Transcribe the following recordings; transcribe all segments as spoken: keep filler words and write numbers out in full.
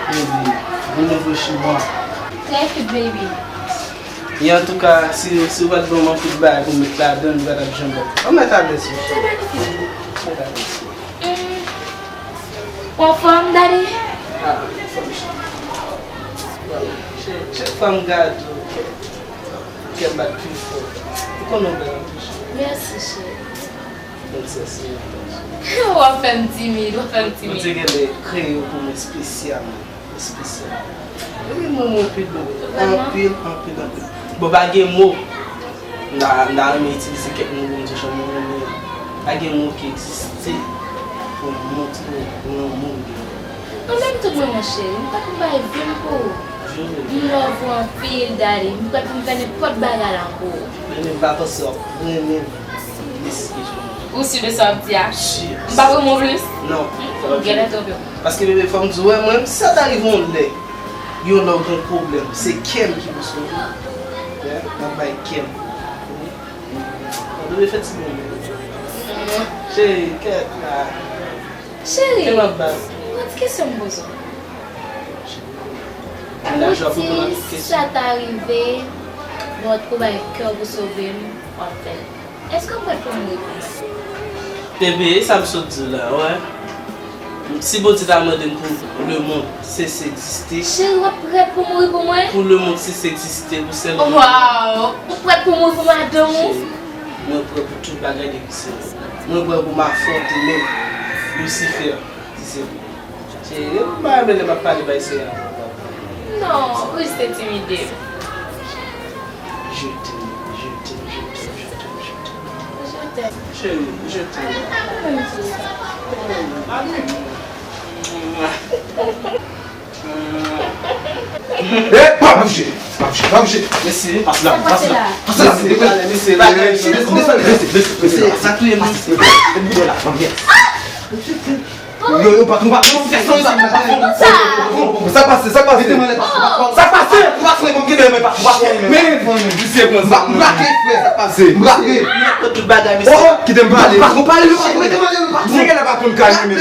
Baby, bon nouvo chimwa. Thank you, baby. E antouka, si, si w pa t ban m anpil bagay pou m met ladan l, m pa t ap janm ba w. Ann mèt alèz wi. Sa pa difisil. Mèt alèz. Mm. Ou anfòm, daddy? Ah, anfòm, cheri. Chak, chak fwa m gade w, kè, kè m bat pi fò. Ou konnen w bèl anpil, cheri. Mèsi, cheri. Princess, mwen. W ap fè m timid, w ap fè m timid. Bondye genlè kreye w pou mwen espesyalman. Espesyal. Wi, mwen, mwen anpil, anpil, anpil, anpil. Bon, pa gen mo. M ta, m ta renmen itilize kèk mo pou m di w jan mwen renmen. Pa gen mo ki egziste pou m montre w lanmou m gen. Mwen menm tou mwen, monchè, m pa konn bay vi m pou ou. M love ou anpil, daddy. M prè pou m fè nenpòt bagay la pou ou. Renmen m pa panse w ap renmen m plis ke jan. Ou si de sa w ap di a? Si. M pa renmen w plis? Non. M genlè twonpe w. Paske bebe, fò m di w, wè, mwen, si sa ta rive yon lè, yon lè w gen yon pwoblèm, se kè m ki pou sove. Wè, m ap bay kè m. Mwen dwe fè ti moun. Cheri, kèt la. Cheri, kè m ap bat. Yon ti kesyon m poze w. Ou di sa ta rive, bon, ou bay kè w pou sove m, w ap fè l. Èske w prèt pou mouri pou mwen? Bebe, e sa m sot di w la, wè. Si Bondye ta mande m pou lemonn sese egziste. Cheri, w ap prèt pou mouri pou mwen? Pou lemonn sese egziste, pou sèl lemonn. Waw! Ou prèt pou mouri pou madanm ou? Cheri, mwen prè pou tout bagay depi se lemonn. Mwen prè pou m afwonte menm Lusifè, si se vre. Cheri, ou pa renmen lè m ap pale bay seri a. Non, ou jis entimide m. Je t'aime, je t'aime, je t'aime, je t'aime, je t'aime. Je t'aime. Cheri, je t'aime. Mwen menm tou. Eh, pa bouje, pa bouje, pa bouje. Mesye, pase la, pase la, pase la. Mesye, mesye, mesye, mesye, mesye, sa touye m. Yo, yo, patron, patron, fè sa, sa, sa. Sa pase, sa pase. Sa pase. Ou pa sonnen pou m kenbe men, patron, ou pa sonnen men. Men, misye pran sa. M brake, frè, sa pase. M brake. Tout bagay, mesye. Oh, kite m pale. Patron, pale, patron, kite m pale, patron. Nèg la pa konn kalme, men.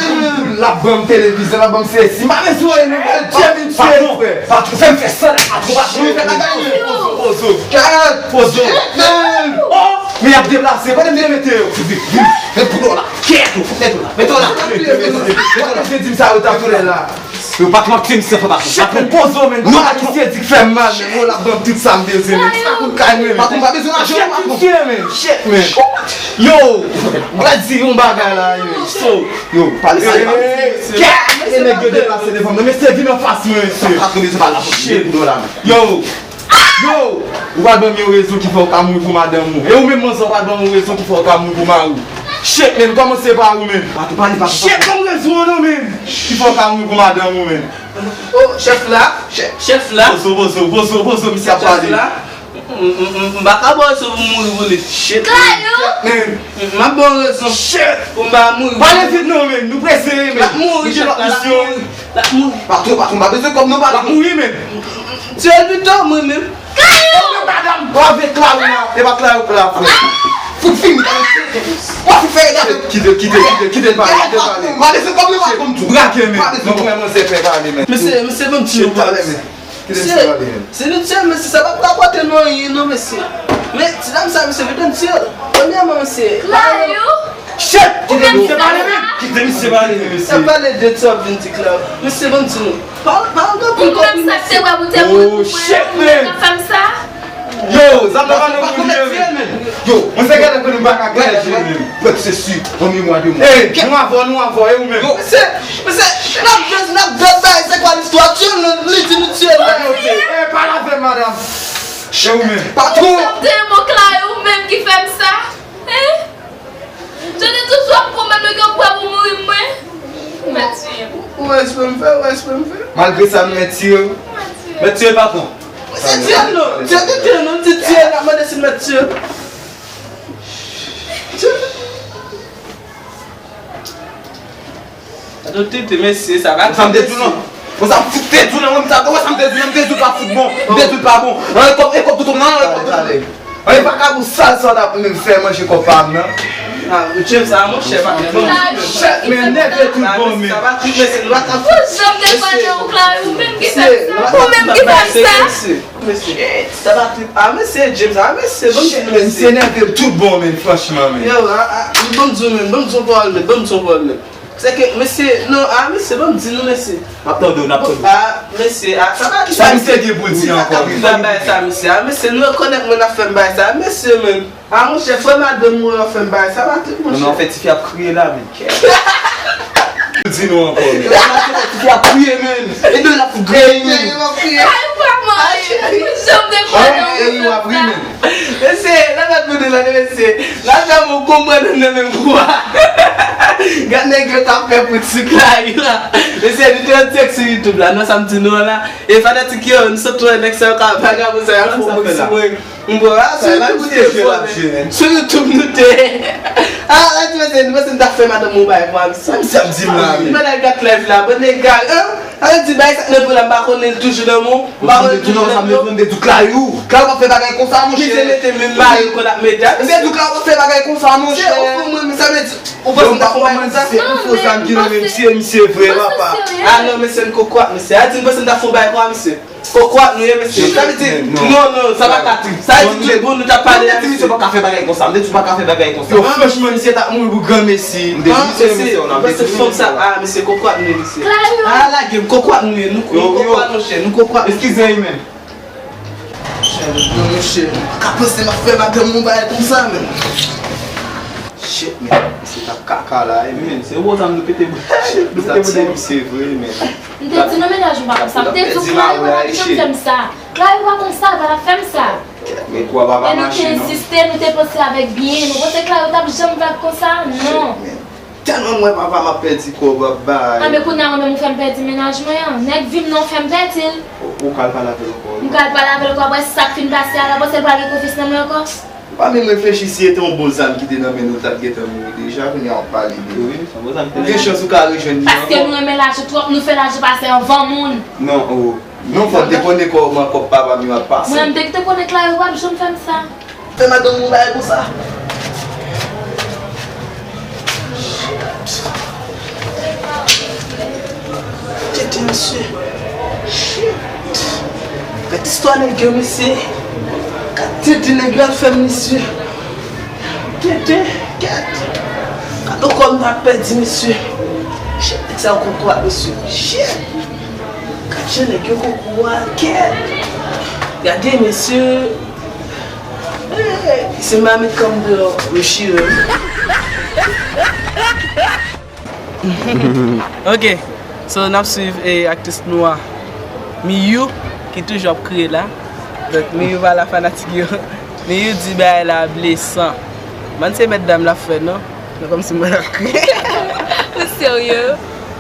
L ap ban m televizyon, l ap ban m sesi. M pa bezwen, men. Patron, patron, fè m fè sa la, patron, patron, fè bagay, men. Pozo, pozo. Pozo. Oh, men y ap deplase, pa de m te mete yo. Vin, vin, vin pou la. Kèt ou, fout nèg ou la. Mete w la. Mete w la. Mete w la. Mete w la. Yo, patron ap tiye misye fò, patron. Patron, pozo, men. Non, patron, misye di k fè m mal, men. Yo, l ap ban m tout sa m bezwen, men. Sa pou l kay mwen, men. Patron, pa bezwen lajan, patron. Shit, men. Shit, men. Yo, m pral di yon bagay la, yo. So, yo, pale sa, pale sa. Kèt, e nèg yo deplase devan m. Mesye, vin anfas mwen, mesye. Patron, bezwen pale la, shit, pou la, men. Yo, Yo! Ou pral ban m yon rezon ki fè w ka mouri pou madanm ou. E ou menm manzè, ou pral ban m yon rezon ki fè w ka mouri pou mari w. Shit, men, kòmanse pa ou, men. Shit, ban m rezon an non, men. Ki fè w ka mouri pou madanm ou, men. Oh, chèf la, chèf, chèf la. Pozo, pozo, pozo, pozo, misye ap pale. Chèf la. M, m, m, m pa ka ba w rezon pou m mouri pou li. Shit, men. Men. M ap ba w rezon. Shit! Pou m pa mouri. Pale vit non, men. Nou prese, men. L ap mouri, chèf la, l ap mouri. L ap mouri. Patron, patron, pa bezwen kòb non, patron. L ap mouri, men. M, m, m, m tye l pito, mwen menm. Kayou! E madanm, w avèk Klayou la. E pa Klayou k la, frè. Fout fini, w ap fout fè gade. Kite, kite, kite, kite l pale, kite l pale. Pa bezwen kòb non, patron, m di w. Brake, men. Pa bezwen kòb. Mwen, mwen, se fè pale, men. Mesye, mesye, ban m di nou. Kite l pale, men. Kite misye pale, men. Se nou sèl, mesye, sa pa rapòte nou anyen non, mesye. Men ti dam sa, mesye, vin tann ti yo. Premyèman, mesye. Klayou! Shit! Kite misye pale, men. Kite misye pale, men, mesye. Sa pale de ti w ap vin di Klayou. Mesye, ban m di nou. Pa, pa gen anpil kòb, mesye. Ou menm sa k te wè pou te mouri pou mwen, ou menm k ap fè m sa? Yo, zam nan pa nan mouri, men. Yo, mwen se gade ke nou pa ka gade, men. Prèt se si, an memwa de mò. Ey, nou avè w, nou avè w, e ou menm? Yo, mesye, mesye, n ap jwe, n ap jwe bay, se kwa listwa? Tiye l, li di nou tiye l. Ok, ok. Ey, pale avè m, madanm. E ou menm? Patron! Sa te mò Klayou, ou menm ki fè m sa? Hein? Jan de toujou ap pwomèt mwen ke w prè pou mouri mwen. Ou mèt tiye m. Ou wè espre m fè, ou wè espre m fè. Malgre sa, nou mèt tiye w. Ou mèt tiye m. Mèt tiye l, patron. Misye tiye l non. Tiye l, tiye l non. Di tiye l, n ap mande si l mèt tiye l. Tiye l. Ato tete, mesye, sa pa. Sa m te di w non. Bon, sa m fout te di w non, mwen, m ta, wè sa m te di w, m te di w pa fout bon, m te di w pa bon. An, e kòb, e kòb tout nan, e kòb tout. An, e vakabon sal sa w t ap menm fè manje kòb pa m nan. Ah, James, ah, monchè, pa fè. Chèt, men nève tout bon, men. Sa va tout, mesye, nou pa ka. Ou janm depann nan ou, Clary, ou menm ki fè m sa. Ou menm ki fè m sa. Mesye, sa va tout. Ah, mesye, James, ah, mesye, bon, mesye. Misye nève tout bon, men, franchman, men. Yo, ah, ah, bon, di w, men, bon, di w pawòl, men, bon, di w pawòl, men. Se ke, mesye, non, ah, mesye, ban m di nou, mesye. N ap tande w, n ap tande w. Ah, mesye, ah, sa pa ki sa misye gen pou l di ankò, men. Sa bay sa, mesye. Ah, mesye, nou rekonèt moun ap fè m bay sa. Mesye, men. Ah, monchè, frè madanm mwen an fè m bay sa. Pa trip, monchè. Non, non, fè tifi ap kriye la, men. Di nou ankò, men. Tifi ap kriye, men. E nou la pou griye, men. Ay, pa mwen. Ou janm depann nan ou, men. Mesye, nan lòt moun nan, mesye. Nan fè mwen konprann nan menm kou a. Gad nèg yo t ap fè pou ti Clary la. Mesye, nou te an dirèk sou YouTube la. Non, sa m di nou an la. E fanatik yo, nou sot wè nèg sa yo ka vagabon sa yo ap fè pou ti mwen. M bon, a, sou YouTube nou te fò, men. Sou YouTube nou te. A, la di mesye, nou panse m ta fè madanm mwen bay pou misye. Sa misye ap di m la, men. Mwen al gad live la, bon nèg, hein? Sa vle di bay sa nan do la, m pa konnen l toujou nan men w. M pa konnen l toujou nan men w. Ou te di Clary, Clary pa fè bagay konsa, monchè. Misye mete menm mari konn ap mete a. M te di Clary pa fè bagay konsa, monchè. Se ou pou mwen, men sa vle di, ou panse m ta fè bagay konsa? Se pou fo sa m ki nan men misye, misye vre, papa. Ah non, mesye, n kokorat, mesye. A di m panse m ta fè bagay konsa, mesye. Kokorat nou ye, mesye. Sa vle di, non, non, sa pa ka trip. Sa vle di tout bon, nou t ap pale a misye. M te di misye pa ka fè bagay konsa. M te di ou pa ka fè bagay konsa. Yo, franchman, misye t ap mouri pou granmesi. M te di misye, mesye, ou nan. Mesye, fanm sa, ah, mesye, kokorat nou ye, mesye. Ah, lage m, kokorat nou ye, nou kokorat, monchè, nou kokorat. Eskize, men. Monchè, non, monchè, ou pa ka panse m ap fè madanm mwen bagay konsa, men. Shit, men, misye t ap kaka la, men. Se ou zam nou pete bouch. Nou pete bouch misye vre, men. M te di non, mennaj ou pa konsa. M te di w Clary pa t ap janm fè m sa. Clary pa konsa, pa t ap fè m sa. Men kou a pa mache, non. E nou te ensiste, nou te panse avèk byen. Nou panse Clary t ap janm vag konsa? Non. Tèlman m wè papa m ap pèdi kòb ap bay. Anben kounye a mwen menm ou fè m pèdi mennaj mwen an. Nèg vi m nan ou fè m pèdi l. Ou, ou ka al pale avè l ankò. M ka al pale avè l ankò, apre sa k fin pase a la, panse l pral gen konfyans nan mwen ankò? Ou pa menm reflechi si se te yon bon zam ki te nan men nou, l t ap gentan mouri deja, kounye a w ap pale de. Wi, se yon bon zam ki te nan men nou. Gen chans ou ka rejwenn li ankò. Paske nou renmen lajan twòp, nou fè lajan pase anvan moun. Non, oh. Non, fò w te konnen kòman kòb papa m yo ap pase. Mwen menm, te, te konnen Clary w ap janm fè m sa. Fè madanm ou bay konsa. Tete, mesye. Shit. Gad istwa nèg yo, mesye. Gad tete nèg yo ap fè m, mesye. Tete, gad. Gad yon kòb m t ap pèdi, mesye. Shit, nèg sa yo kokorat, mesye. Shit. Gad jan nèg yo kokorat, kèt. Gade, mesye. Hey, se mamit kòm deyò, mesye. Ok, so n ap swiv, eh, aktris nou a, Miyou, ki toujou ap kriye la. Donk, Miyou pa la, fanatik yo. Miyou di bagay la blesan. Bann se mèt dam la fè, non? Non, kòmsi mwen ap kriye. Ou serye?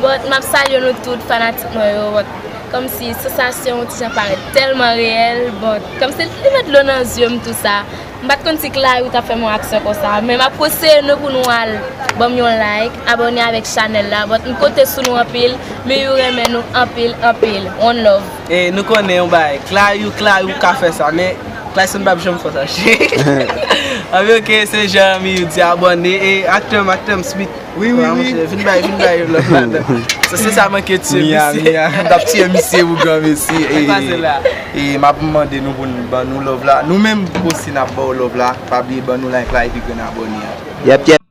Bon, m ap salye nou tout, fanatik mwen yo. Bon, kòmsi sansasyon an ti jan parèt tèlman reyèl. Bon, kòmsi li met dlo nan zye m, tou sa. M pa t konn si Clary t ap fè m yon aksyon konsa, men m ap konseye nou pou nou al ban m yon like, abòne avèk chanèl la. Bon, m konte sou nou anpil, Miyou renmen nou anpil, anpil. One love. E nou konnen yon bagay, Clary, Clary ka fè sa, men Clayson p ap janm fè sa. Anben, ok, se jan Miyou di, abòne, e aktè m, aktè m, Smith. Wi, wi, wi. Vin bay, vin bay yon lòt ladan. Se, se sa manke tiye misye. Mia, Mia. M t ap tiye misye pou granmesi. E, e, m ap mande nou pou n ban nou love la. Nou menm osi n ap ba w love la. Pa bliye ban nou like la epi grenn abòne a. Yep, yep.